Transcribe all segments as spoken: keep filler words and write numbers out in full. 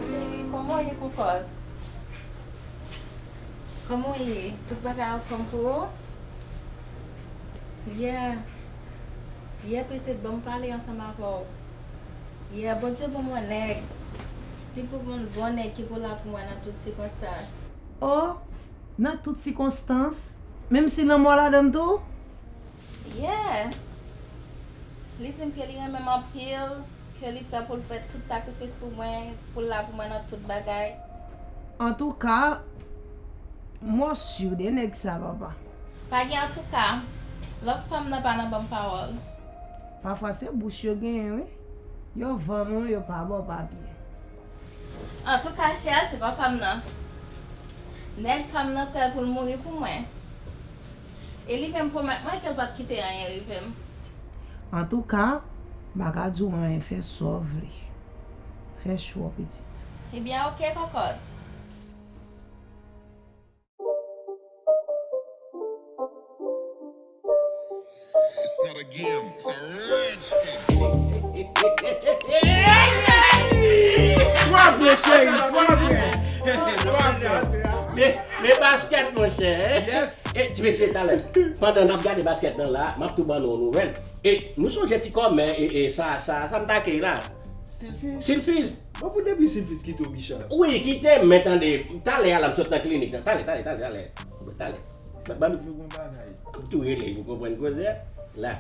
Cheri, kòman w ye, kòkòt? Kòman w ye? Tout bagay anfòm pou ou? Yeah. Yeah, pitit, ban m pale ansanm avè w. Yeah, Bondye ban mwen nèg. Li pou ban m bon nèg ki pou la pou mwen nan tout sikonstans. Oh, nan tout sikonstans? Menm si lanmò ladan l tou? Yeah. Li di m ke li renmen m anpil, ke li prè pou l fè tout sakrifis pou mwen, pou l la pou mwen nan tout bagay. Antouka, m si de nèg sa, papa. Pa gen antouka. Love pa m nan pa nan ban m pawòl. Pafwa se bouch yo genyen, wi. Yo vann ou, yo pa ba w papye. Antouka, chè a se papa m nan. Nèg pa m nan prè pou l mouri pou mwen. E li menm pwomèt mwen ke l p ap kite anyen rive m. Antouka, m pa ka di w anyen, fè sa w vle. Fè chwa w, pitit. Ebyen, oke, kòkòt. It's not a game, it's a rich thing. Twa byen, cheri, twa byen. Twa byen. Men, men baskèt, monchè, hein? Yes. E, ti mesye, talè, pandan n ap gade baskèt lan la, m ap tou ban nou yon nouvèl. E, nou sonje ti kòmè, e, e, sa, sa, sa m take la? Silfiz. Silfiz. Bon, pou depi Silfiz kite w, Bicha. Wi, kite m, men tande, talè a la, m sot nan klinik lan. Talè, talè, talè, talè. Talè. Sa ban m toujou gon bagay. M tou rele pou konprann koze a. La.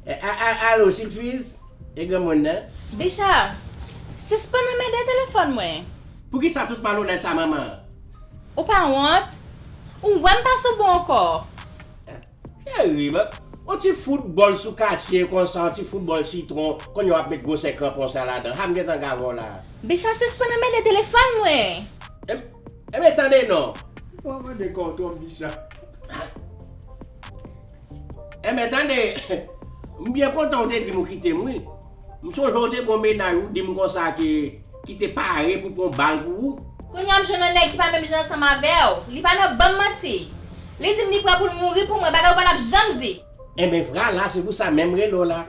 E, a, a, alo, Silfiz? E granmoun nan? Bicha, sispann anmède telefòn mwen. Poukisa tout malonèt sa, manman? Ou pa wont? Ou wè m pa sou bon ankò. Cheri, ba, yon ti foutbòl sou katye konsa, yon ti foutbòl sitwon, kounye a w ap met gwosè kranpon sa ladan. Ha, m gentan gade w la. Bicha, sispann anmède telefòn mwen. Em, Ebyen, tande non. Ou pa mande kò w twòp, Bicha. Ebyen, tande, m byen kontan w te di m ou kite m, wi. M sonje w te gon mennaj ou di m konsa ke, ki te pare pou pran bal pou ou. Kounye a m jwenn yon nèg ki pa menm jan ansanm avè w. Li pa nan ban m manti. Li di m li prè pou l mouri pou mwen, bagay ou pa t ap janm di. Enben, vwala, se pou sa menm m rele w la.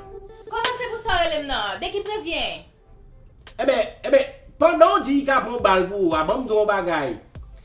Kòman se pou sa w rele m nan? De ki prevyen? Enben, enben, pandan w di li ka pran bal pou ou a, ban m di w yon bagay.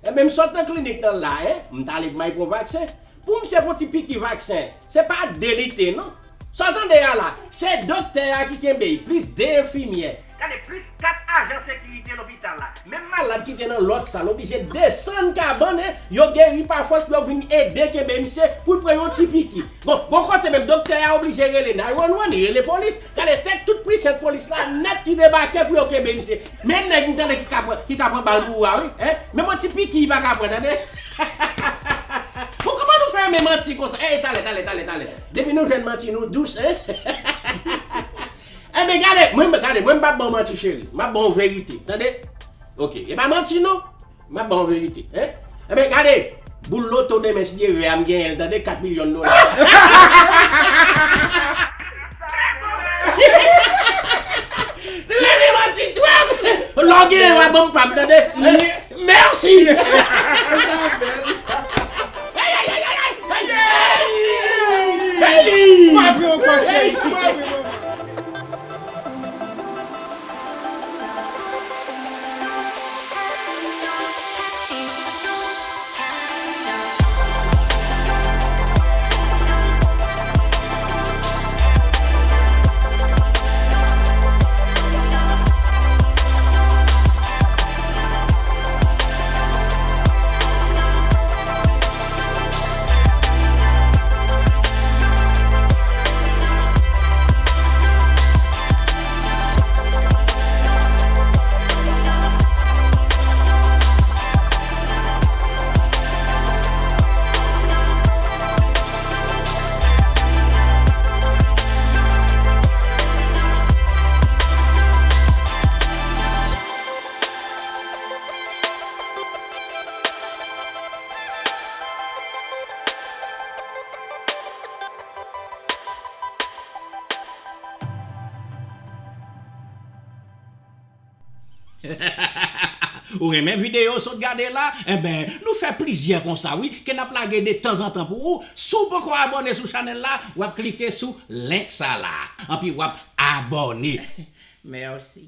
Enben, m sot nan klinik lan la, en, m t ale pou m al pran vaksen. Pou misye pran ti piki vaksen, se pa de li te, non. Sa w tande a la, se doktè a ki kenbe l, plis de enfimyè. Gade, plis kat ajan sekirite lopital la. Menm malad ki te nan lòt sal oblije desann kabann, en, yo geri pa fòs pou yo vin ede kenbe misye pou l pran yon ti piki. Bon, bò kote menm, doktè a oblije rele nine one one, li rele polis. Gade, se tout pwisans polis la nèt ki debake pou yo kenbe misye. Men nèg m tande ki ka pran, ki ka pran bal pou ou a, wi, en? Menm yon ti piki li pa ka pran, tande? Bon, kòman nou fè renmen manti konsa? Ey, talè, talè, talè, talè. Depi nou jwenn manti, nou dous, en? Enben, gade, mwen, gade, mwen m p ap ba w manti, cheri. M ap ba w verite, tande? Oke, e pa manti, non. M ap ba w verite, en? Enben, gade, boul loto demen, si Dye vle a, m genyen l, tande, kat milyon dola. Li renmen manti twòp! Lè w genyen, w a ban m pa m, tande? Mèsi! Ay, ay, ay, ay, ay! Hey! Frape ankò, cheri! Frape ankò! Ou renmen videyo w sot gade la? Enben, nou fè plizyè konsa, wi, ke n ap lage de tanzantan pou ou. Si w poko abòne sou chanèl la, w ap klike sou link sa la. Anpi w ap abòne. Mèsi.